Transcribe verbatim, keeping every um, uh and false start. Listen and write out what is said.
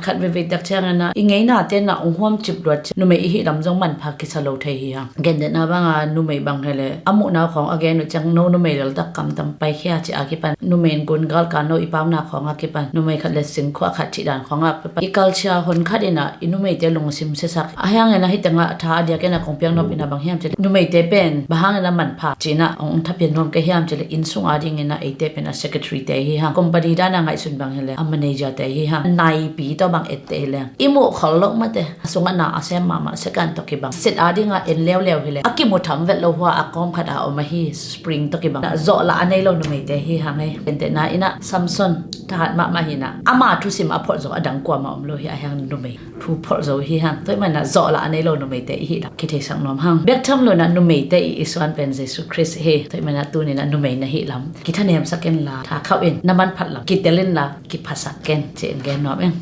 Khat veve tak ciangin ah i ngeina te na ong huam cip luat ciang numei i hih lam zong manpha kisa lo thei hi hang. Gentehna banga numei bang hele a muhna khawng a gen uh ciang no numei laltak kamtam paikhia ci a kipan numei in gun galka no i pauna khawng a kipan numei khat le singkhua khat cih dan khawng a i culture hon khat in ah i numeite lungsim siasak a hiangin ah hih tengah tha a diakin ah kong piak nop in ah bang hiam cih leh numeite pen bang hangin ah manpha ci in ah ong thapian nuam ka hiam cih leh inn sung a dingin ah eite pen a secretary te hi hang. Company dan a ngaihsun bang hi leh a manager te hi hang. Naipi tawh bang et te hi leng i muh khol loh mate a sungah na a sem mahmah second tawh kibang set a dingah en leuleu hi leh a kimu tham vet lo hua a kawm khat a om ahi spring tawh kibang zawhlah a nei lo numeite hi hang ei. Gentehna in ah Samson thahat mahmah hi in ah ama thusim a pholh zo a dang kuamah om lo hi a hiang numei thu pholh zo hi hang. Tua ahih manin ah zawhlah a nei lo numeite i hih lam kitheisak nuam hang. Biak tham lo in ah numeite i i suan pen Jesu Khrist hi. Tua ahih manin ah tuni in ah numei na hih lam kithanemsak inla tha khauh in na manphat lam kitel inla kiphasak ken ci-in gen nuam ing.